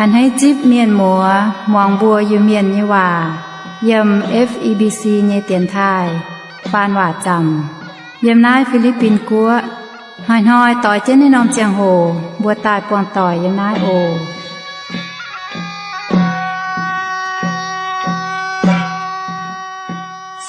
A'hneiv zipv mienh muoz muangx mbuo Iu-Mienh nyei waac yiem F E B C nyei dienx taaih faan waac zaamc yiem naaiv Fi^li^bin Guoqv. Hnoi-hnoi doix jienv naaiv norm ziangh hoc mbuo daaih buangh doic yiem naaiv oc.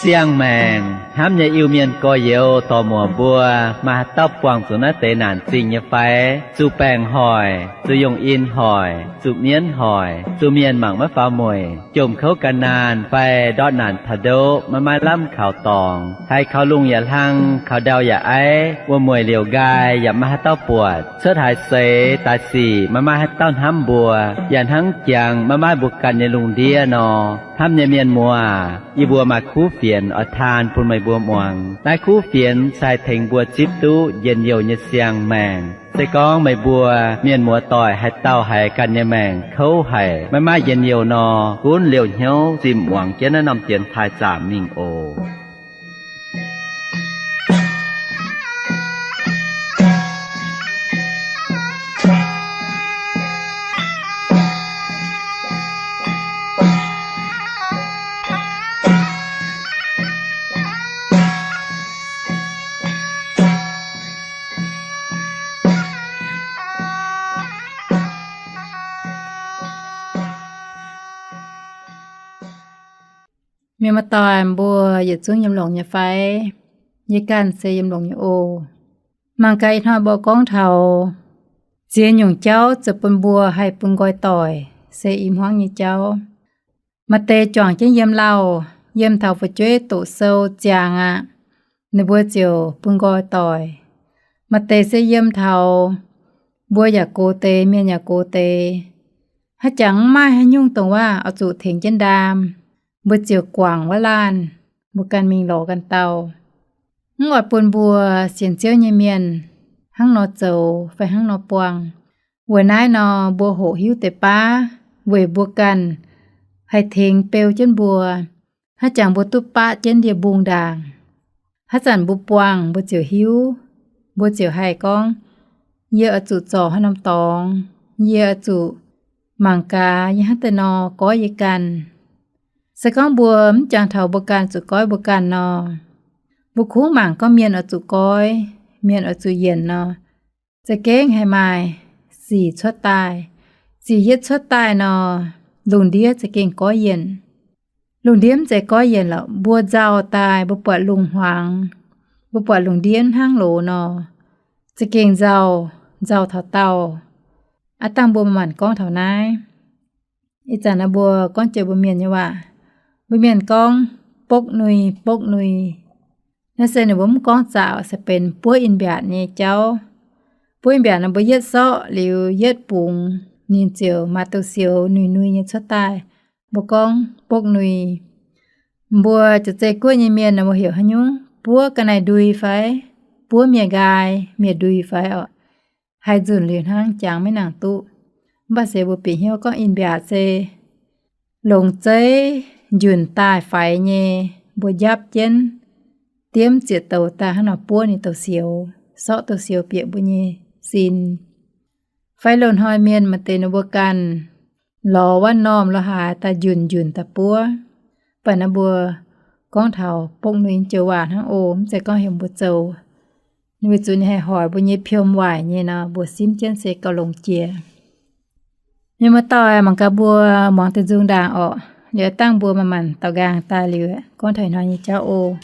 Siang-maengc hnamv nyei Iu-Mienh gorx-youz dorc-muoc mbuo, maaih haaix dauh buangh zuqc naaiv deix naanc zingh nyei fai? Zuqc baengc hoic, zuqc yungh in hoic, zuqc mienv hoic, zuqc mienh mangc maiv faaux mueic, jomc kouv gan naanh fai ndortv naanc taux ndoqv maiv maaih lamh kaux dorngx, haiz kaux lungh yaac hlang, kaux ndau yaac aiv, wuom-mueic liouc nqaai yaac maiv maaih haaix dauh buatc, cuotv haaix seix daaih sic maiv maaih haaix dauh hnamv mbuo, yaac hnangv jangx maiv maaih mbuo ganh nyei lungh ndiev nor. Hnamv nyei mienh muoz, yie mbuo maaih kuv fienx oix taan bun meih mbuo muangx. Naaiv kuv fienx se haih tengx mbuo zipv duqv njien-youh nyei siang-maengc. Se gorngv meih mbuo mienh muoz-doic haaix dauh haiz ganh nyei maengc kouv haic, maiv maaih njien-youh nor, gunv liouh hnyouv zinh muangx jienv naaiv norm dienx taaih zaamc mingh oc. Mienh muoz-doic mbuo yietc zungv yiem longx nyei fai? Yie ganh se yiem longx nyei oc. Mangc gaax ih hnoi mbuo gorngv taux ziex nyungc jauv zoux bun mbuo haih bun nqoi doic se i hmuangv nyei jauv. Maaih deix juangc jienv yiem lauh, yiem taux fu'jueiv doqc sou ziangx aqv, ninh mbuo ziouc bun nqoi doic. Maaih deix se yiem taux mbuo yaac gox deix, mienh yaac gox deix, haaix jangx mv maaih haaix nyungc dongh waac oix zuqc tengx jienv ndaam, mbuo ziouc guangc wuov laanh, mbuo ganh mingh lorz ganh dauh. Mv oix bun mbuo sienx Ziouv nyei mienh hnangv nor zoux fai hnangv nor buangh. Weic naaiv nor mbuo hoqc hiuv deix baav weic mbuo ganh haih tengx beu jienv mbuo, haaix jangx mbuo duqv baqv jienv ndie-mbung ndaangc. Haaix zanc mbuo buangh mbuo ziouc hiuv, mbuo ziouc haih gorngv, yie oix zuqc zorc haaix norm dorngx, yie oix zuqc mangc gaax yie hnangv deix nor goiv yie ganh. Se gorngv mbuo mv jangx taux mbuo ganh zuqc goiv mbuo ganh nor, mbuo kungx mangc gorngv mienh oix zuqc goiv, mienh oix zuqc yienc nor, za'gengh haih maaih sic cuotv daaih. Sic yietv cuotv daaih nor, lungh ndiev za'gengh goiv yienc. Lungh ndiev mv zeiz goiv yienc lorqc, mbuo nzauh daaih, mbuo buatc lungh hmuangx, mbuo buatc lungh ndiev hnangv loz nor, za'gengh nzauh, nzauh taux daauh. Aav dangh mbuo maanc gorngv taux naaiv. Ih zanc naaiv mbuo gorngv jiex mbuo mienh nyei waac, mbuo mienh gorngv bokv nui, bokv nui. Naaiv se ninh mbuo mv gorngv zaqc, se benx buov in mbiaatc nyei jauv. Buov in mbiaatc nor mbuo yietv sorqv liuz yietv bungx, ninh ziouc maaih douz-sioux nui-nui nyei cuotv daaih. Mbuo gorngv bokv nui. Mbuo jiex zeiv guoqv nyei mienh nor mbuo heuc haaix nyungc? Buov ga'naaiv ndui fai? Buov miev nqaai, miev ndui fai orqc? Haiz nzunc liuz hnangv jangx maiv nangc duqv. Mv baac se mbuo bieqc hnyouv gorngv in mbiaatc se longc zeiv njunc daaih faix nyei, mbuo njapv jienv diemv zieqc douz daaih hnangv nor buov ninh douz-sioux, sorqv douz-sioux bieqc mbuo nyei sin. Fai loz-hnoi mienh maaih deix ninh mbuo ganh lorz wuov normh lorz haaix daaih njunc njunc daaih buov. Mv baac naaiv mbuo gorngv taux bokv nui joux waac hnangv oc, mv zeiz gorngv heuc mbuo zoux. Ninh weic zuqc ninh haih hoic mbuo nyei piom waaic nyei nor, mbuo simv jienv se gauh longx jiex. Mienh muoz-doic, mangc gaax mbuo muangx deix nzung ndaangc orqc. Liuz dangh mbuo manc-manc daaux nqaang daaih liuz gorngv taux ih hnoi nyei jauv oc.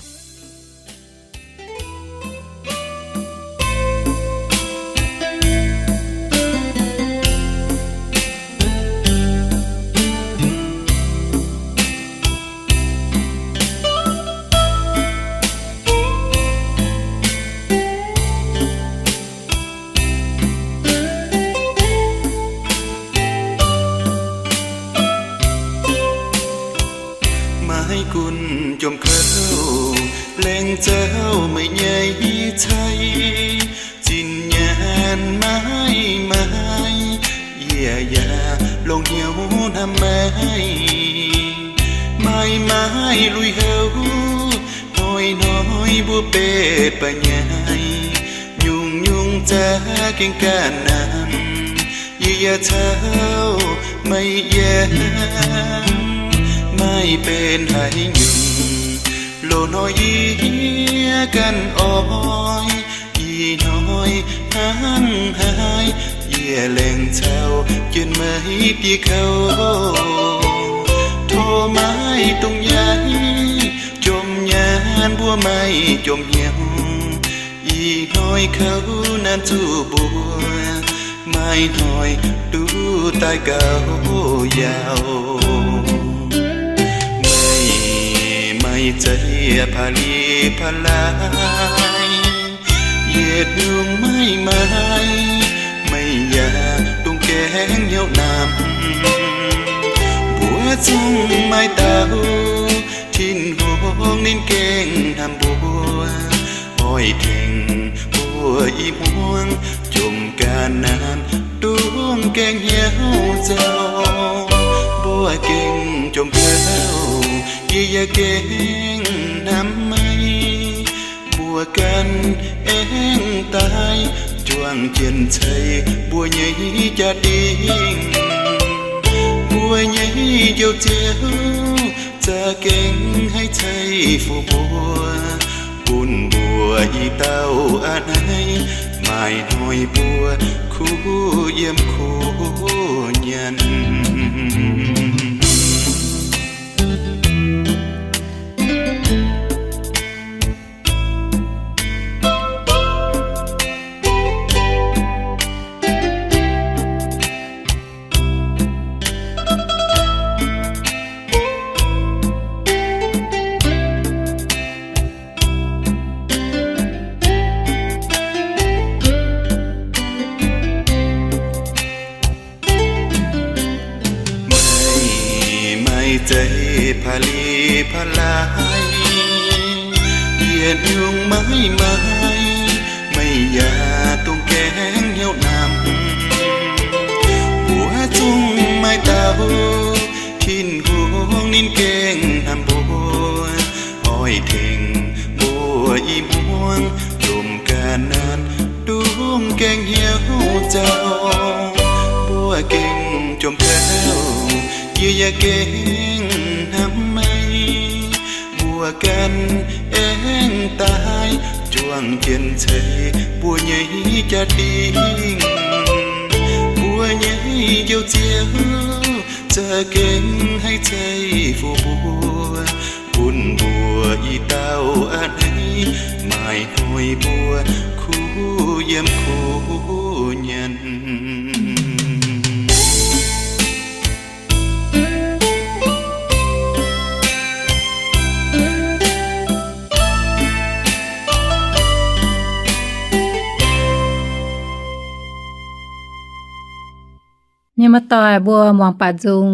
Maiv gunv jomc kouv, laengz zouv meih nyei cai. Zinh nyaanh maiv maaih, yie yaac longc hnyouv hnamv meih. Maiv maaih lui-houx, hnoi-hnoi mbuo betv ba'nyaiv. Nyungc-nyungc za'gengh ganh nanv, yie yaac caux Meih yaac maaih benx haaix nyungc, loz-hnoi yie ganh oix. Ih hnoi hnangv haaix yie laengz caux jienv meih dieh kouv. Tov maiv dungx yaaiv jomc nyaanh mbuo maaih jomc hnyouv. Ih hnoi kouv naanc zuqc mbuo, maaih hnoi duqv daaih gaux yaauc. Meih maaih zeiv paav-liz paav-lai, yietc nyungc maiv maaih. Meih yaac dungx gaengh hnyouv namx, mbuo zungv maaih dauh Tin-Hungh ninh gengh hnamv mbuo. Oix tengx mbuo i hmuangv jomc ga'naaiv dungx gaengh hnyouv nzauh. Mbuo gengh jomc kouv, yie yaac gengh hnamv meih. Mbuo ganh aengx daaih juangc jienv ceix mbuo nyei jaa-dingh. Mbuo nyei Njoux Ziouv za'gengh haih ceix fuqv mbuo, bun mbuo i dauh a'hneiv, maaih hnoi mbuo kuv yiem kuv nyanc. Meih maaih zeiv paav-liz paav-lai, yietc nyungc maiv maaih. Meih yaac dungx gaengh hnyouv namx, mbuo zungv maaih dauh Tin-Hungh ninh gengh hnamv mbuo. Oix tengx mbuo i hmuangv jomc ga'naaiv dungx gaengh hnyouv nzauh. Mbuo gengh jomc kouv, yie yaac gengh hnamv meih. Mbuo ganh aengx daaih juangc jienv ceix mbuo nyei jaa-dingh. Mbuo nyei Njoux Ziouv za'gengh haih ceix fuqv mbuo, bun mbuo i dauh a'hneiv, maaih hnoi mbuo kuv yiem kuv nyanc. Mienh muoz-doic mbuo muangx baac nzung,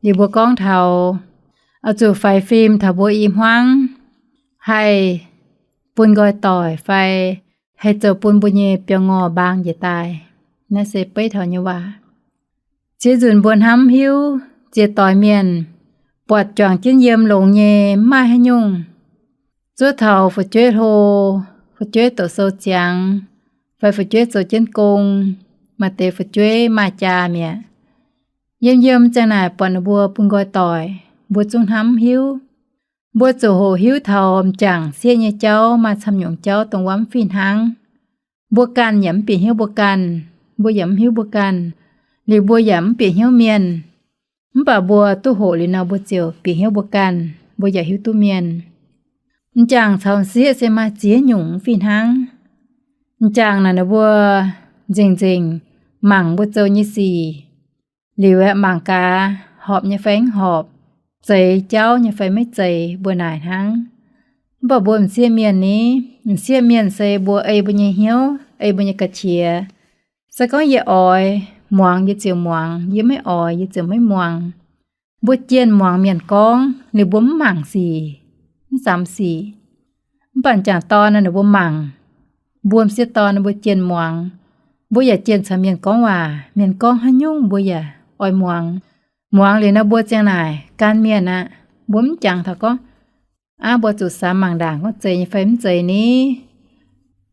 liuz mbuo gorngv taux oix zuqc faix fim taux mbuo i hmuangv haih bun nqoi doic fai haih zoux bun mbuo nyei biauv-ngorh mbaang njiec daaih. Naaiv se beiv taux nyei waac. Ziex nzunc mbuo hnamv hiuv ziex doix mienh buatc juangc jienv yiem longx nyei mv maaih haaix nyungc. Zuov taux fu'jueiv hlo, fu'jueiv doqc sou ziangx, fai fu'jueiv zoux jienv gong, maaih deix fu'jueiv maaih jaa mi'aqv. Yiem yiem ziang naaic buatc ninh mbuo bun nqoi doic, mbuo zungv hnamv hiuv. Mbuo zuqc hoqc hiuv taux m'jangc sieqv nyei jauv maaih camv nyungc jauv dongh wuov mv fih hnangv. Mbuo ganh yaac mv bieqc hnyouv mbuo ganh, mbuo yaac mv hiuv mbuo ganh, liuz mbuo yaac mv bieqc hnyouv mienh. Mv baac mbuo duqv hoqc liuz nor, mbuo ziouc bieqc hnyouv mbuo ganh, mbuo yaac hiuv duqv mienh. M'jangc caux m'sieqv se maaih ziex nyungc mv fih hnangv. M'jangc naaic ninh mbuo nzengc nzengc mangc mbuo zoux nyei sic, liuz aeqv, mangc gaax horpc nyei fai mv horpc, zeix jauv nyei fai maiv zeix, mbuo naaic hnangv. Mv baac mbuo m'sieqv mienh ni, m'sieqv mienh se mbuo ei mbuo nyei hnyouv, ei mbuo nyei ga'qiex. Se gorngv yie oix muangx, yie ziouc muangx, yie maiv oix, yie ziouc maiv muangx. Mbuo jienh muangx mienh gorngv, liuz mbuo mv mangc sic, mv samx sic. Mv baac m'jangc dorn nor, ninh mbuo mangc. Mbuo m'sieqv dorn nor, mbuo jienh muangx. Mbuo yaac jienh caux mienh gorngv waac, mienh gorngv haaix nyungc mbuo yaac oix muangx. Muangx liuz nor, mbuo ziang naaic gan mienh aqv. Mbuo mv jangx taux gorngv, aav, mbuo zuqc samx mangc ndaangc gorngv zeiz nyei fai mv zeiz ni.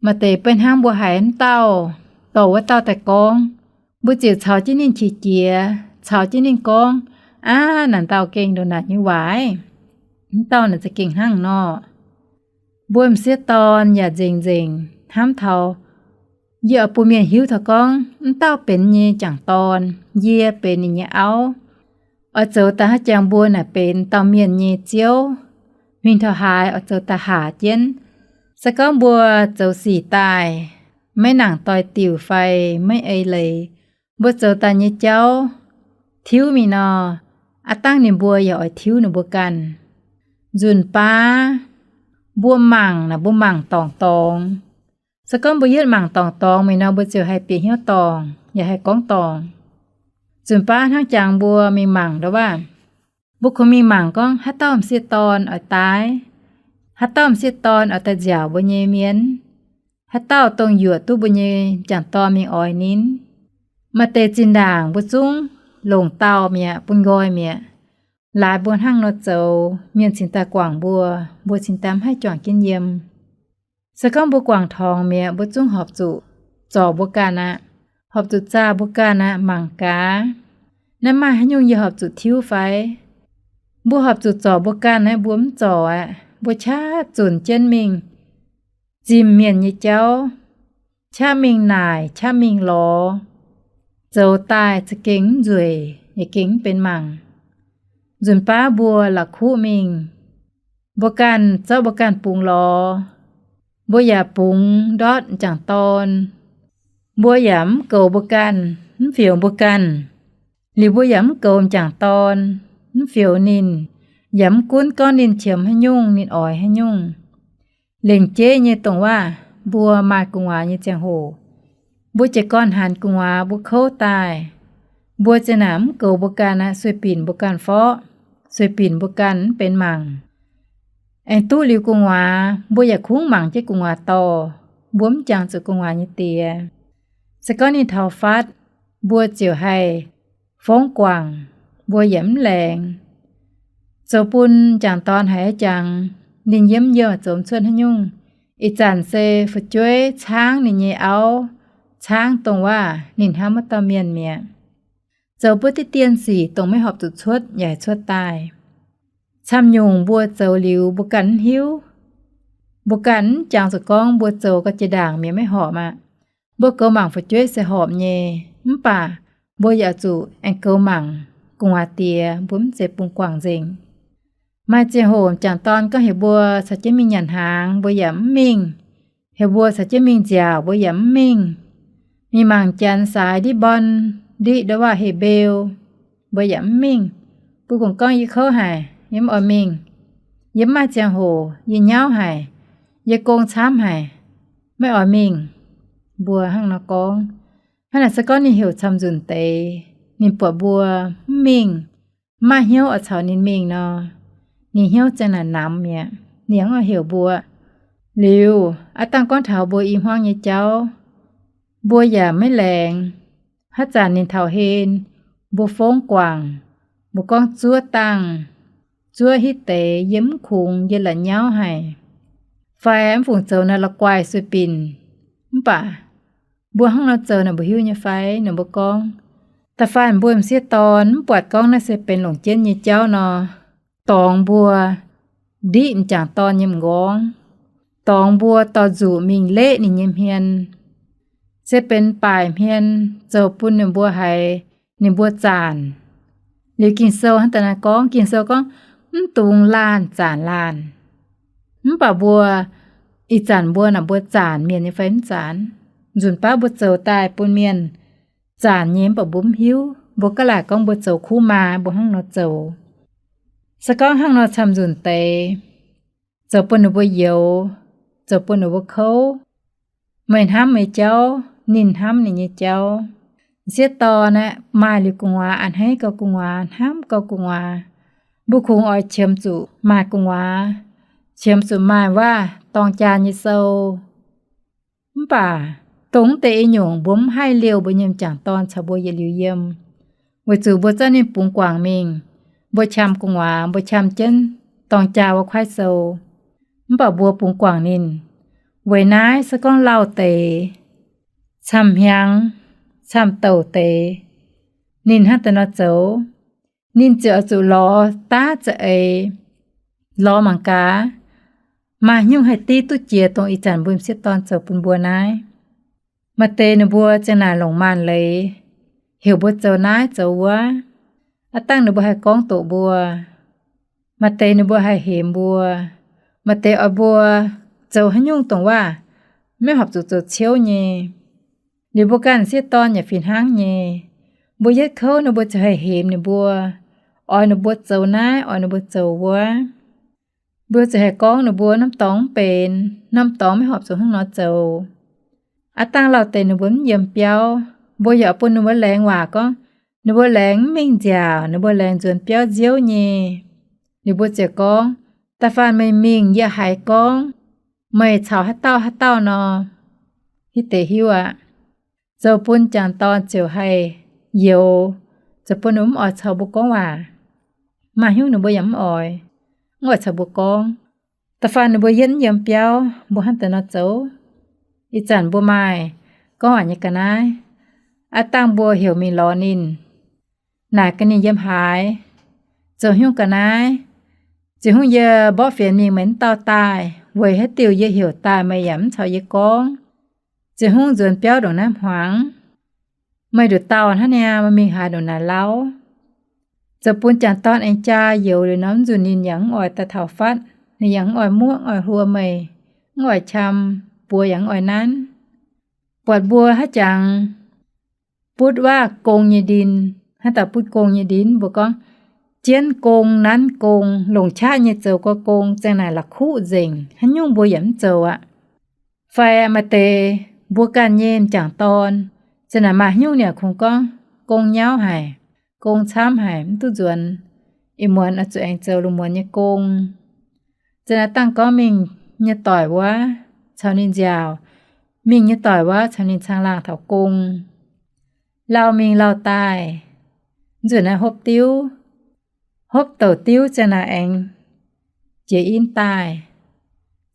Maaih deix beiv hnangv mbuo haiz wuov dauh, dorh wuov dauh daaih gorngv, mbuo ziouc caux jienv ninh qiex jiez, caux jienv ninh gorngv, Aav, naaic dauh gengh ndongc naaic nyei waac, mv dauh naaic za'gengh hnangv nor. Mbuo m'sieqv dorn yaac nzengc-nzengc hnamv taux, yie oix bun mienh hiuv taux gorngv mv dauh benx nyei m'jangc dorn, yie benx ninh nyei auv. Oix zoux daaih hnangv jangx mbuo naaic benx dauh mienh nyei ziouv, mingh taux haaix oix zoux daaih haac jienv. Se gorngv mbuo zoux sic daaih, maiv nangc doix-diuc fai maiv eix leiz, mbuo zoux daaih nyei jauv tiuv mingh nor, aav dangh ninh mbuo yaac oix tiuv ninh mbuo ganh. Nzunc baav mbuo mangc naaic, mbuo mangc dorngc dorngx. Se gorngv mbuo yietv mangc dorngc dorngx mingh nor, mbuo ziouc haih bieqc hnyouv dorngc, yaac haih gorngv dorngc. Nzunc baav hnangv jangx mbuo mingh mangc ndouv waac, mbuo kungx mingh mangc gorngv haaix dauh m'sieqv dorn oix daaih, haaix dauh m'sieqv dorn oix daaih nziaauc mbuo nyei mienh, haaix dauh dongh yuoqc duqv mbuo nyei m'jangc dorn mingh oix ninh. Maaih deix zinh ndaangc mbuo zungv longc dauh mi'aqv, bun nqoi mi'aqv. Laaix mbuo hnangv nor zoux, mienh cingx daaih guangc mbuo, mbuo cingx daaih mv haih juangc jienv yiem. Se gorngv mbuo guangc torngx mi'aqv, mbuo zungv horpc zuqc zorc mbuo ganh aqv, horpc zuqc zaah mbuo ganh aqv, mangc gaax, naaiv maaih haaix nyungc yie horpc zuqc tiuv fai? Mbuo horpc zuqc zorc mbuo ganh aqv, mbuo mv zorc aqv, mbuo qaqv zunc jienv mingh zimh mienh nyei jauv, qaqv mingh naaic, qaqv mingh lorz, zoux daaih za'gengh mv nzueic, yaac gengh mv benx mangc. Nzunc baav mbuo la'kuqv mingh, mbuo ganh zorqv mbuo ganh bungx lorz, mbuo yaac bungx ndortv m'jangc dorn. Mbuo yaac mv goux mbuo ganh, mv fioux mbuo ganh. Liuz mbuo yaac mv goux m'jangc dorn, mv fioux ninh, yaac mv gunv gorngv ninh qiemx haaix nyungc, ninh oix haaix nyungc. Lengc jeiv nyei dongh waac mbuo maaih gu'nguaaz nyei ziangh hoc, mbuo jiez gorn hanc gu'nguaaz mbuo kouv daaih, mbuo ziouc naaic mv goux mbuo ganh aqv, sueih binc mbuo ganh forv, sueih binc mbuo ganh mv benx mangc. Aengx duqv liuz gu'nguaaz, mbuo yaac kungx mangc jienv gu'nguaaz dorh, mbuo mv jangx zuqc gu'nguaaz nyei diex. Se gorngv ninh taux fatv, mbuo ziouc haih fongv guangc, mbuo yaac mv laengz. Zoux bun m'jangc dorn haiz jangx, ninh yiem yiem zoux mv cuotv haaix nyungc. Ih zanc se fu'jueiv caangv ninh nyei auv, caangv dongh waac ninh hnamv wuov dauh mienh mi'aqv. Zoux buov diqv dien sic dongh maiv horpc zuqc cuotv yaac haih cuotv daaih. Camv-nyungc mbuo zoux liuz mbuo ganh mv hiuv. Mbuo ganh mv jangx zuqc gorngv mbuo zoux ga'jiex ndaangc mi'aqv, maiv horpc aqv. Mbuo goux mangc fu'jueiv se horpc nyei, mv baac mbuo yaac zuqc aengx goux mangc gu'nguaaz diex, mbuo mv zeiz bungx guangc nzengc. Maaih ziangh hoc m'jangc dorn gorngv heuc mbuo caux jienv mingh nyanc hnaangx, mbuo yaac mv mingh. Heuc mbuo caux jienv mingh nziaauc, mbuo yaac mv mingh. Mingh mangc janx saaix ndiqv mbon, ndiqv ndouv waac heh-mbeu, mbuo yaac mv mingh. Mbuo kungx gorngv, Yie kouv haic, yie mv oix mingh. Yie mv maaih ziangh hoc, yie nyauv haic, yie gong camv haic, maiv oix mingh. Mbuo hnangv nor gorngv. Hnangv naaic se gorngv ninh heuc camv-nzunc deix, ninh buatc mbuo mv mingh, mv maaih hnyouv oix caux ninh mingh nor, ninh hnyouv ziang naaic namx mi'aqv. Ninh mv oix heuc mbuo. Liuz aav dangh gorngv taux mbuo i hmuangv nyei jauv, mbuo yaac maiv laengz. Haaix zanc ninh taux hlen, mbuo fongv guangc, mbuo gorngv, Zuov dangh, zuov hitv deix, yie mv kungx, yie la'nyauv haic, fai mv fungc zoux naaiv la'guaih sueih binc. Mv baac mbuo hnangv nor zoux naaic mbuo hiuv nyei fai? Ninh mbuo gorngv, Da'faanh mbuo m'sieqv dorn mv buatc gorngv naaiv se benx longc jienv nyei jauv nor, dorngx mbuo ndiqv m'jangc dorn nyei m'nqorngv, dorngx mbuo dorh nzuqc mingh leqv ninh nyei hmien, se benx baaic hmien, zoux bun ninh mbuo haiz ninh mbuo zaanc. Liuz Ging-Sou hnangv da'naaiv gorngv, Ging-Sou gorngv, Mv dungx laanh zaanc laanh. Mv baac mbuo, ih zanc mbuo naaic mbuo zaanc mienh nyei fai mv zaanc? Nzunc baav mbuo zoux daaih bun mienh zaanc nyei, mv baac mbuo mv hiuv. Mbuo gaav laaic gorngv mbuo zoux kuv maa, mbuo hnangv nor zoux. Se gorngv hnangv nor camv-nzunc deix, zoux bun ninh mbuo youx, zoux bun ninh mbuo kouv. Meih hnamv meih jauv, ninh hnamv ninh nyei jauv. M'sieqv dorn aeqv, maaih liuz gu'nguaaz a'hneiv gauh gu'nguaaz, hnamv gauh gu'nguaaz. Mbuo kungx oix qiemx zuqc maaih gu'nguaaz, qiemx zuqc maaih waac dorng jaa nyei sou. Mv baac dongh mv deix i nyungc mbuo mv haih liouh mbuo nyei m'jangc dorn caux mbuo yietc liuz yiem, weic zuqc mbuo zorqv ninh bungx guangc mingh. Mbuo qam gu'nguaaz, mbuo qam jienv dorng jaa wuov kuaaiv sou, mv baac mbuo bungx guangc ninh. Weic naaiv se gorngv lauh deix, camv-hnyangx, camv-douc deix, ninh hnangv daaih nor zoux, ninh ziouc oix zuqc lorz daav za'eix, lorz mangc gaax, maaih haaix nyungc haih div duqv jiex dongh ih zanc mbuo m'sieqv dorn zoux bun mbuo naaiv. Maaih deix ninh mbuo ziang naaic longc maanc leiz, heuc mbuo zoux naaiv zoux wuov. Aav dangh ninh mbuo haih gorngv doqc mbuo. Maaih deix ninh mbuo haih hemx mbuo. Maaih deix oix mbuo zoux haaix nyungc dongh waac maiv horpc zuqc zoux ciouv nyei. Liuz mbuo ganh m'sieqv dorn yaac fih hnangv nyei. Mbuo yietv kouv ninh mbuo ziouc haih hemx ninh mbuo, oix ninh mbuo zoux naaiv, oix ninh mbuo zoux wuov. Mbuo ziouc haih gorngv ninh mbuo norm dorngx mv benx, norm dorngx maiv horpc zuqc hnangv nor zoux. Aav dangh lauh deix ninh mbuo mv yiem biauv, mbuo yaac bun ninh mbuo laengz waac gorngv, ninh mbuo laengz mv mingh nziaauc, ninh mbuo laengz nzuonx biauv nziouv nyei. Liuz mbuo ziouc gorngv, da'faanh meih mingh yie haiz gorngv meih caux haaix dauh haaix dauh nor, hitv deix hiuv aqv. Zoux bun jangc dorn ziouc haih youx, zoux bun ninh mv oix caux mbuo gorngv waac. Maaih hnyouv ninh mbuo yaac mv oix, mv oix caux mbuo gorngv. Da'faanh ninh mbuo yietv mv yiem biauv, mbuo hnangv daaih nor zoux. Ih zanc mbuo maaih gorngv waac nyei ga'naaiv. Aav dangh mbuo heuc mingh lorz ninh, naaic gaax ninh yiem haaix, zoux haaix nyungc ga'naaiv. Ziouc hungh yie mborqv fienx mingh meih mv dauh daaih, weic haaix diuc yie heuc daaih meih yaac mv caux yie gorngv. Ziouc hungh nzuonx biauv ndongc naaiv hmuangx, meih nduqc dauh hnangv niaa, meih mingh haaix ndongc naaic lauv. Zoux bun jangc dorn aengx jaa youx liuz nor, mv nzunc ninh yaac mv oix daaih taux fatv. Ninh yaac mv oix muoqv, mv oix hluo meih, mv oix qam, buoz yaac mv oix nanv. Buatc mbuo haaix jangx butv waac gong nyei ndin, haaix dauh butv gong nyei ndin, mbuo gorngv, jienv gong, nanv gong, longc qaqv nyei zoux gong, ziang naaic la'kuqv nzengc, haaix nyungc mbuo yaac mv zoux aqv. Fai maaih deix mbuo ganh nyei m'jangc dorn, ziang naaic maaih haaix nyungc ninh yaac kungx gorngv, gong nyauv haic, gong camv haic, mv duqv nzuonx. Ih muonz oix zuqc aengx zoux lungh muonz nyei gong. Ziang naaic dangh gorngv mingh nyei doic wuov caux ninh nziaauc, mingh nyei doic wuov caux ninh caangh laangh taux gong. Lauh mingh lauh daaih, nzunc naaiv hopv diuv, hopv douc diuv ziang naaic aengx jiex in daaih,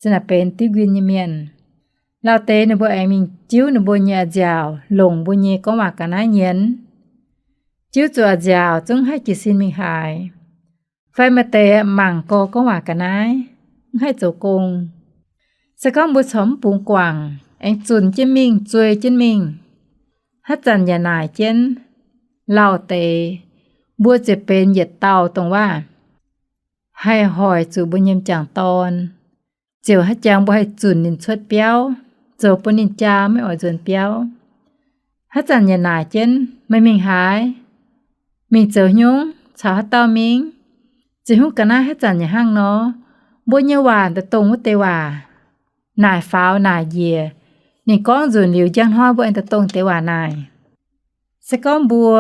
ziang naaic benx diuv nquin nyei mienh. Lauh deix ninh mbuo aengx mingh jiuv ninh mbuo nyei a'nziaauc, longc mbuo nyei gorngv waac ga'naaiv nyienz. Jiuv zuqc a'nziaauc zungv haih jiez sin mingh haaix. Fai maaih deix mangc gorx gorngv waac ga'naaiv, mv haih zoux gong. Se gorngv mbuo corc mv bungx guangc, aengx zunc jienv mingh, zuei jienv mingh, haaix zanc yaac naaic jienv lauh deix, mbuo ziouc benx yietc dauh dongh waac haih hoic zuqc mbuo nyei m'jangc dorn. Ziouc haaix jangx mbuo haih zunc ninh cuotv biauv, zoux bun ninh jaa maiv oix nzuonx biauv. Haaix zanc yaac naaic jienv, meih mingh haaix, mingh zoux haaix nyungc, caux haaix dauh mingh, ziouc haaix nyungc ga'naaiv, haaix zanc yaac hnangv nor. Mbuo nyei waac daaih dongh wuov deix waac, naaic faaux naaic njiec, ninh gorngv nzunc liuz njang hnoi mbuo aengx daaih dongh deix waac naaic. Se gorngv mbuo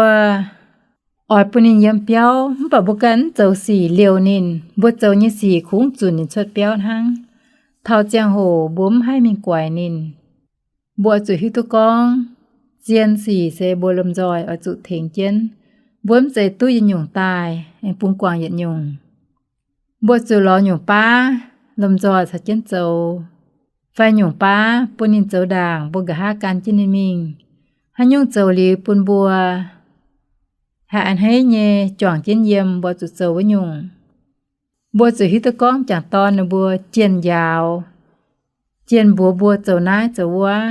oix bun ninh yiem biauv, mv baac mbuo ganh mv zoux sic liouh ninh, mbuo zoux nyei sic kungx zunc ninh cuotv biauv hnangv. Taux ziangh hoc mbuo mv haih mingh guaix ninh. Mbuo oix zuqc hiuv duqv gorngv, zien sic se mbuo lomh nzoih oix zuqc tengx jienv. Mbuo mv zeiz duqv yietc nyungc daaih aengx bungx guangc yietc nyungc. Mbuo zuqc lorz nyungc baav lomh nzoih caux jienv zoux, fai nyungc baav bun ninh zoux ndaangc mbuo nqa'haav gan jienv ninh mingh. Haaix nyungc zoux liuz bun mbuo haih a'hneiv nyei juangc jienv yiem, mbuo zuqc zoux wuov nyungc. Mbuo zuqc hiuv duqv gorngv m'jangc dorn ninh mbuo jienh njaaux, jienh mbuox mbuo zoux naaiv zoux wuov.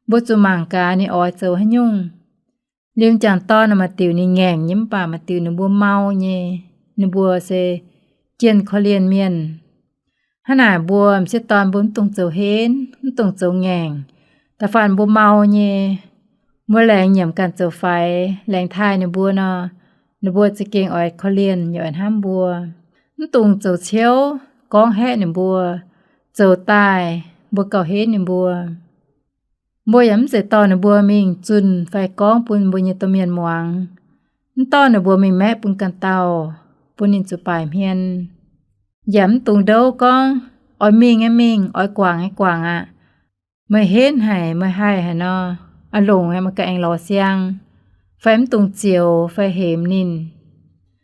Mbuo zuqc mangc gaax ninh oix zoux haaix nyungc. Liuz m'jangc dorn maaih diuc ninh ngaengc nyei mv baac maaih diuc ninh mbuo mau nyei. Ninh mbuo se jienh korv-lienh mienh. Hnangv naaic mbuo m'sieqv dorn mbuo mv dungx zoux henv, mv dungx zoux ngaengc. Da'faanh mbuo mau nyei, mbuo laengz nyiemc ganh zoux faix, laengz taaih ninh mbuo nor, ninh mbuo za'gengh oix korv-lienh yaac oix hnamv mbuo. Mv dungx zoux ciouv, gorngv haeqv ninh mbuo. Zoux daaih mbuo gauh henv ninh mbuo. Mbuo yaac mv zeiz dorh ninh mbuo mingh zunh fai gorngv bun mbuo nyei domh mienh muangx. Mv dorh ninh mbuo mingh maeqv bun ganh dauh, bun ninh zuqc baaic hmien. Yaac mv dungx ndouv gorngv, oix mingh aeqv mingh, oix guangc aeqv guangc aqv. Meih henv haic, meih haih haic nor, a'longc meih ganh aengx lorz siang, fai mv dungx zioux fai hemx ninh.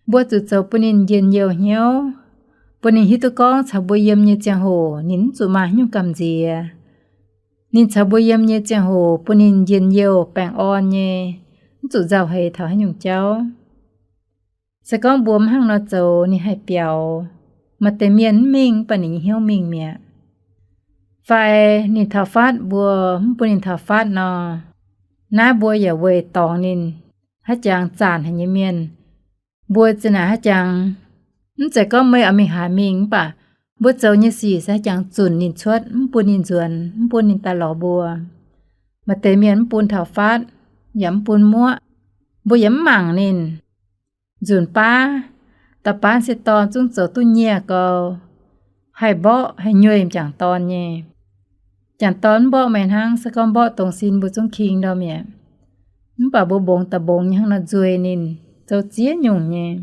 Mbuo zuqc zoux bun ninh njien-youh hnyouv, bun ninh hiuv duqv gorngv caux mbuo yiem nyei ziangh hoc ninh mv zuqc maaih haaix nyungc gamh nziex. Ninh caux mbuo yiem nyei ziangh hoc bun ninh njien-youh baengh orn nyei, mv zuqc nzauh heix taux haaix nyungc jauv. Se gorngv mbuo mv hnangv nor zoux, ninh haih biaux. Maaih deix mienh mv mingh, mv baac ninh nyei hnyouv mingh mi'aqv. Fai ninh taux fatv mbuo mv bun ninh taux fatv nor, naaiv mbuo yaac weic dorngx ninh haaix jangx zaanc haic nyei mienh. Mbuo zinh naaic haaix jangx, mv zeiz gorngv meih oix mingh haaix mingh, mv baac mbuo zoux nyei sic se haaix jangx zunc ninh cuotv, mv bun ninh nzuonx, mv bun ninh daaih lorz mbuo. Maaih deix mienh mv bun taux fatv, yaac mv bun muoqv. Mbuo yaac mv mangc ninh. Nzunc baav, dauh baav m'sieqv dorn zungv zoux duqv nyieh gau, haih mborqv haih nyueih m'jangc dorn nyei. M'jangc dorn mv mborqv meih hnangv, se gorngv mborqv dongh sin mbuo zungv king ndau mi'aqv. Mv baac mbuo mbongx da'mbongx nyei hnangv nor nzueih ninh, zoux ziex nyungc nyei.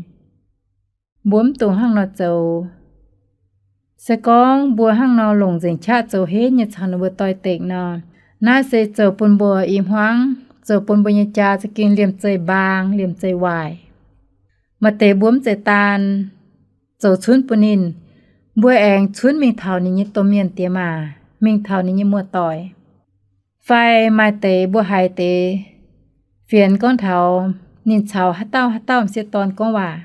Mbuo mv dungx hnangv nor zoux. Se gorngv mbuo hnangv nor longc nzengc qaqv zoux henv nyei caux ninh mbuo doix-dekc nor, naaiv se zoux bun mbuo i hmuangv, zoux bun mbuo nyei jaa za'gengh liemh zeih mbaang, liemh zeih waaic. Maaih deix mbuo mv zeiz daan zoux cunv bun ninh, mbuo aengx cunv mingh taux ninh nyei domh mienh diex maac, mingh taux ninh nyei muoz-doic. Fai maaih deix mbuo haiz deix fienx gorngv taux ninh caux haaix dauh haaix dauh m'sieqv dorn gorngv waac.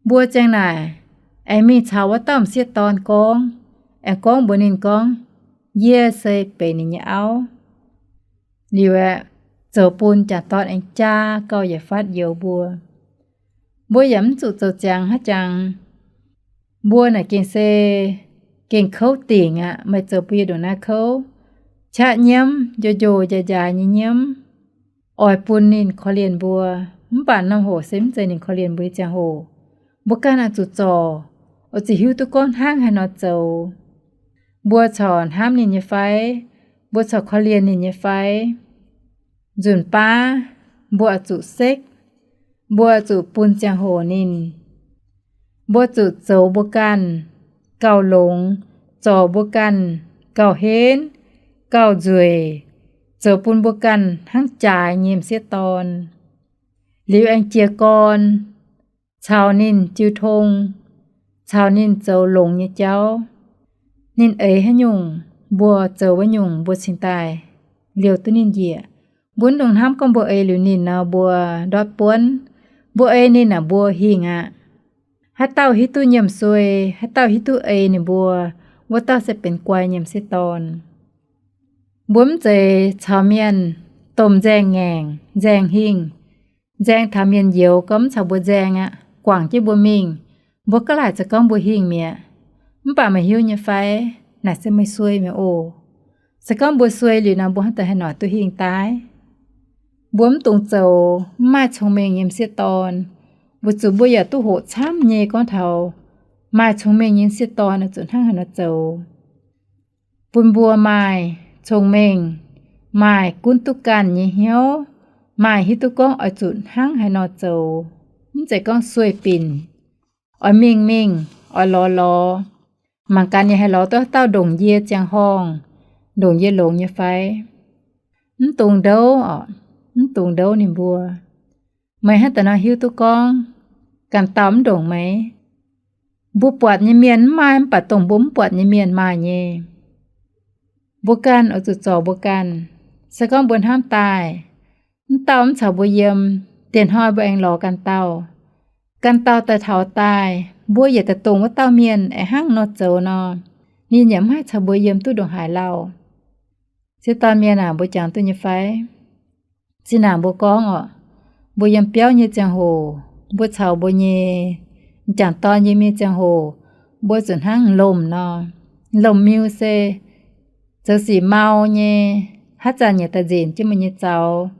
Mbuo ziang naaic aengx mingh caux wuov dauh m'sieqv dorn gorngv, aengx gorngv mbuox ninh gorngv, yie se benx ninh nyei auv. Liuz aeqv, zoux bun m'jangc dorn aengx jaa gauh yietc fatv youx mbuo. Mbuo yaac mv zuqc zoux ziangx haaix jangx. Mbuo naaic gengh se gengh kouv dingc aqv. Meih zoux bun yie ndongc naaiv kouv, qaqv nyiemv, njoux njoux njaaix njaaix nyei nyiemv, oix bun ninh korv-lienh mbuo. Mv baac norm hoc se mv zeiz ninh korv-lienh mbuo nyei ziangh hoc. Mbuo ganh oix zuqc zorc, oix zuqc hiuv duqv gorngv hnangv haaix nor zoux. Mbuo corc hnamv ninh nyei fai? Mbuo corc korv-lienh ninh nyei fai? Nzunc baav mbuo oix zuqc sekv, mbuo oix zuqc bun ziangh hoc ninh. Mbuo zuqc zoux mbuo ganh gauh longx, zorc mbuo ganh gauh henv, gauh nzueic, zoux bun mbuo ganh hnangv jaaix nyei m'sieqv dorn. Liuz aengx jiez gorn caux ninh jiu tong, caux ninh zoux longx nyei jauv. Ninh eix haaix nyungc, mbuo zoux wuov nyungc mbuo cingx daaih liouh duqv ninh njiec. Mbuo mv dungx hnamv gorngv mbuo eix liuz ninh nor mbuo ndortv buonv. Mbuo ei ninh naaic mbuo hingh aqv. Haaix dauh hiuv duqv nyiemc suei, haaix dauh hiuv duqv ei ninh mbuo, wuov dauh se benx guai nyei m'sieqv dorn. Mbuo mv zeiz caux mienh domh nzaeng ngaengc, nzaeng hingh, nzaeng taux mienh youx gorngv mv caux mbuo nzaeng aqv, guangc jienv mbuo mingh. Mbuo gaav laaic za'gengh gorngv mbuo hingh mi'aqv. Mv baac meih hiuv nyei fai, naaic se meih suei mi'aqv oc. Se gorngv mbuo suei liuz nor, mbuo hnangv daaih haih noic duqv hingh daaih? Mbuo mv dungx zoux mv maaih cong-mengh nyei m'sieqv dorn. Weic zuqc mbuo yaac duqv hoqc camv nyei gorngv taux maaih cong-mengh nyei m'sieqv dorn oix zuqc hnangv haaix nor zoux, bun mbuo maaih cong-mengh, maaih gunv duqv ganh nyei hnyouv, maaih hiuv duqv gorngv oix zuqc hnangv haaix nor zoux. Mv zeiz gorngv sueih binc, oix mingh mingh, oix lorz lorz, mangc gaax ninh haih lorz duqv haaix dauh ndongc yie ziangh horngh, ndongc yie longx nyei fai? Mv dungx ndouv oc, mv dungx ndouv ninh mbuo. Meih hnangv daaih nor hiuv duqv gorngv ganh dauh mv ndongc meih. Mbuo buatc nyei mienh mv maaih, mv baac dongh mbuo mv buatc nyei mienh maaih nyei. Mbuo ganh oix zuqc zorc mbuo ganh. Se gorngv mbuo hnamv daaih, mv dauh mv caux mbuo yiem, dieh hnoi mbuo aengx lorz ganh dauh. Ganh dauh daaih taux daaih, mbuo yietc daaih dongh wuov dauh mienh aengx hnangv nor zoux nor, ninh yaac mv haih caux mbuo yiem duqv ndongc haaix lauh. Sieqv dorn mienh aac, mbuo jangx duqv nyei fai? Zinh ndaangc mbuo gorngv oc, mbuo yiem biauv nyei ziangh hoc, mbuo caux mbuo nyei m'jangc dorn yiem nyei ziangh hoc, mbuo zuqc hnangv lomh nor. Lomh miu se zoux sic mau nyei, haaix zanc yaac daaih nzenc jienv mbuo nyei zaux,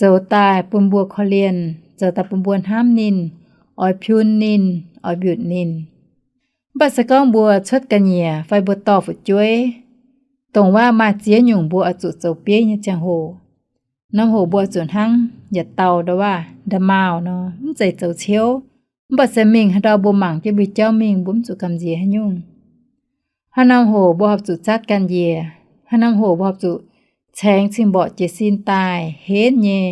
zoux daaih bun mbuo korv-lienh, zoux daaih bun mbuo hnamv ninh, oix piun ninh, oix mbiutc ninh. Mv baac se gorngv mbuo cuotv ga'nyiec fai mbuo dorh fu'jueiv, dongh waac maaih ziex nyungc mbuo oix zuqc zoux bieiv nyei ziangh hoc, norm hoc mbuo oix zuqc hnangv yietc dauh ndau waac nda'maauh nor, mv zeiz zoux ciouv. Mv baac se mingh haaix ndau mbuo mangc jienv mbuo jauv mingh, mbuo mv zuqc gamh nziex haaix nyungc. Haaix norm hoc mbuo horpc zuqc zatv ganh njiec, haaix norm hoc mbuo horpc zuqc caengx cing-mborqc jiez sin daaih henv nyei,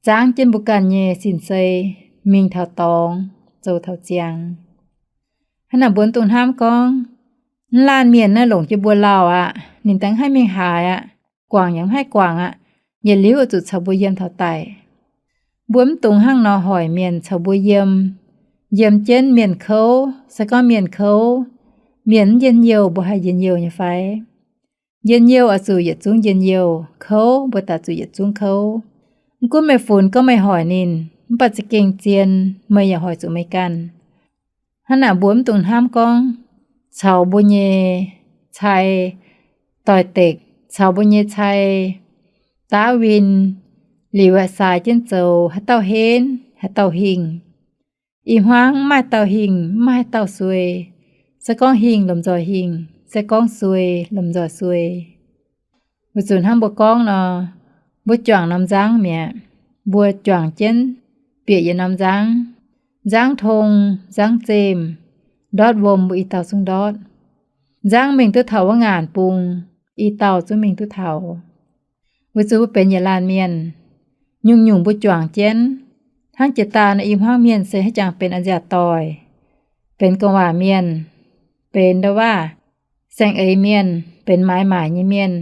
zangv jienv mbuo ganh nyei sin-sei, mingh taux dorngx, zoux taux ziangx. Hnangv naaic mbuo dungx hnamv gorngv, mv laanh mienh naaiv longc jienv mbuo lauh aqv, ninh daaih mv haih mingh haaix aqv, guangc yaac mv haih guangc aqv, yietc liuz oix zuqc caux mbuo yiem taux daic. Mbuo mv dungx hnangv nor hoic mienh caux mbuo yiem. Yiem jienv mienh kouv, se gorngv mienh kouv, mienh mv njien-youh, mbuo haih njien-youh nyei fai? Njien-youh oix zuqc yietc zungv njien-youh, kouv mbuo daaih zuqc yietc zungv kouv. Mv gunv meih funx gorngv meih hoic ninh, mv baac za'gengh zien meih yaac hoic zuqc meih ganh. Hnangv naaic mbuo mv dungx hnamv gorngv caux mbuo nyei cai doix-dekc, caux mbuo nyei cai daav win, liuz aeqv, saaix jienv zoux, haaix dauh henv, haaix dauh hingh. Ih hmuangv mv maaih dauh hingh, mv maaih haaix dauh suei. Se gorngv hingh lomh nzoih hingh, se gorngv suei lomh nzoih suei. Weic zuqc hnangv mbuo gorngv nor, mbuo juangc norm nzangv mi'aqv. Mbuo juangc jienv bieqc yietc norm nzangv. Nzangv tong, nzangv zemh, ndortv wuom mbuo i dauh zungv ndortv. Nzangv mingh duqv taux wuov ngaanc bung, i dauh zungv mingh duqv taux. Weic zuqc mbuo benx yietc laanh mienh, nyungc-nyungc mbuo juangc jienv. Hnangv jiex daaih nor, i hmuangv mienh se haaix jangx benx a'nziaauc doic, benx gu'nguaaic mienh, benx ndau-waav saeng-eix mienh, benx maaiz maaic nyei mienh.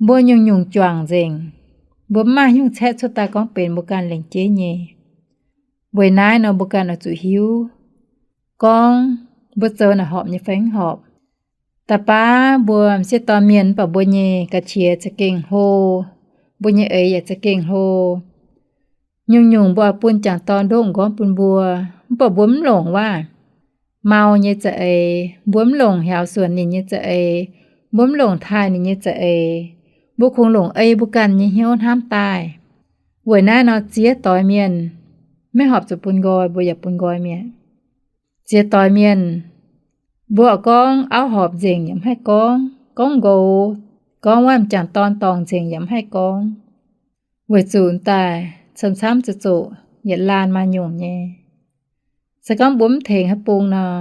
Mbuo nyungc-nyungc juangc nzengc. Mbuo mv maaih haaix nyungc caeqv cuotv daaih gorngv benx mbuo ganh lengc jeiv nyei. Weic naaiv nor mbuo ganh oix zuqc hiuv gorngv mbuo zoux naaic horpc nyei fai mv horpc. Da'baav mbuo m'sieqv dorn mienh mv baac mbuo nyei ga'qiex za'gengh hlo, mbuo nyei eix yaac za'gengh hlo. Nyungc-nyungc mbuo oix bun jangc dorn ndoqv m'nqorngv bun mbuo, mv baac mbuo mv longc waac mau nyei za'eix, mbuo mv longc hiaaux suonc ninh nyei za'eix, mbuo mv longc taaih ninh nyei za'eix. Mbuo kungx longc ei mbuo ganh nyei hnyouv hnamv daaih. Weic naaiv nor ziex doix mienh, maiv horpc zuqc bun nqoi, mbuo yaac bun nqoi mi'aqv. Ziex doix mienh, mbuo oix gorngv auv horpc nzengc yaac mv haih gorngv, gorngv nqox, gorngv wuov m'jangc dorn dorngc nzengc yaac mv haih gorngv. Weic zuqc daaih camv-camv zuqc zuqc yietc laanh maaih nyungc nyei. Se gorngv mbuo mv tengx haaix bung nor,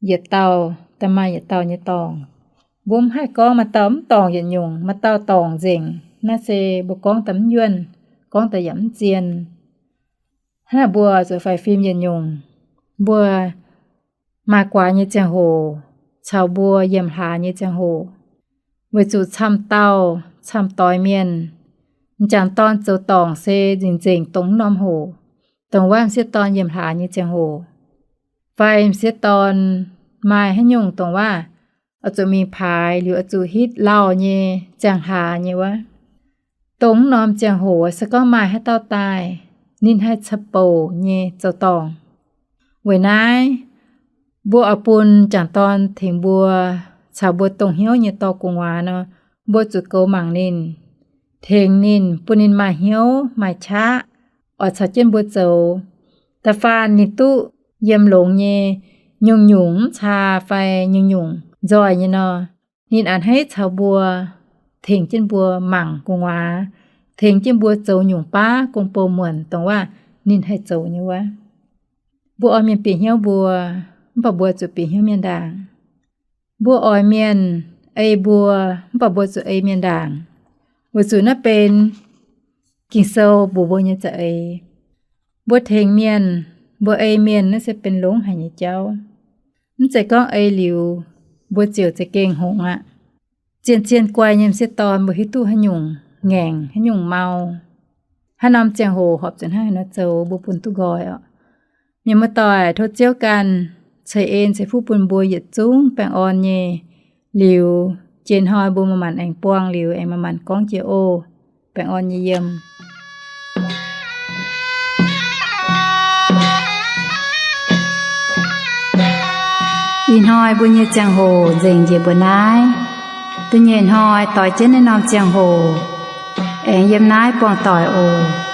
yietc dauh daaih maaih yietc dauh nyei dorngc. Mbuo mv haih gorngv maaih dauh mv dorngc yietc nyungc, maaih dauh dorngc nzengc. Naaiv se mbuo gorngv daaih mv yuonh, gorngv daaih yaac mv zien. Hnangv naaic mbuo zuqc faix fim yietc nyungc, mbuo maaih guaax nyei ziangh hoc caux mbuo yiemh hlaax nyei ziangh hoc, weic zuqc camv dauh camv doix mienh, m'jangc dorn zoux dorngc se nzengc-nzengc dongh wuov norm hoc, dongh wuov m'sieqv dorn yiemh hlaax nyei ziangh hoc, fai m'sieqv dorn maaih haaix nyungc dongh wuov oix zuqc mingh paaix liuz oix zuqc hitv lauh nyei ziangh hlaax nyei wuov. Dongh wuov norm ziangh hoc se gorngv maaih haaix dauh daaih, ninh haih caux bouc nyei zoux dorngc. Weic naaiv, mbuo oix bun m'jangc dorn tengx mbuo, caux mbuo dongh hnyouv nyei dorh gu'nguaaz nor, mbuo zuqc goux mangc ninh, tengx ninh, bun ninh maaih hnyouv maaih qaqv, oix caux jienv mbuo zoux. Da'faanh ninh duqv yiem longx nyei, nyungc-nyungc mv caa fai nyungc-nyungc nzoih nyei nor, ninh a'hneiv caux mbuo, tengx jienv mbuo mangc gu'nguaaz, tengx jienv mbuo zoux nyungc baav gong-bou muonc dongh wuov ninh haih zoux nyei wuov. Mbuo oix mienh bieqc hnyouv mbuo, mv baac mbuo zuqc bieqc hnyouv mienh ndaangc. Mbuo oix mienh ei mbuo, mv baac mbuo zuqc ei mienh ndaangc. Weic zuqc naaiv benx Ging-Sou mbuox mbuo nyei za'eix. Mbuo tengx mienh, mbuo ei mienh naaiv se benx longx haic nyei jauv. Mv zeiz gorngv ei liuz, mbuo ziouc za'gengh hngongx aqv. Zien-zien guai nyei m'sieqv dorn mbuo hiuv duqv haaix nyungc ngaengc, haaix nyungc mau. Haaix norm ziangh hoc horpc zuqc hnangv haaix nor zoux mbuo bun duqv nqoi oc. Mienh muoz-doic, tov Ziouv ganh ceix en ceix fuqv bun mbuo yietc zungv baengh orn nyei. Liuz, jiex hnoi mbuo manc-manc aengx buangh liuz aengx manc-manc gorngv jiex oc. Baengh orn nyei yiem. Ih hnoi mbuo nyei ziangh hoc nzengc njiec mbuo naaiv. Da'nyeic hnoi doix jienv naaiv norm ziangh hoc aengx yiem naaiv buangh doic oc.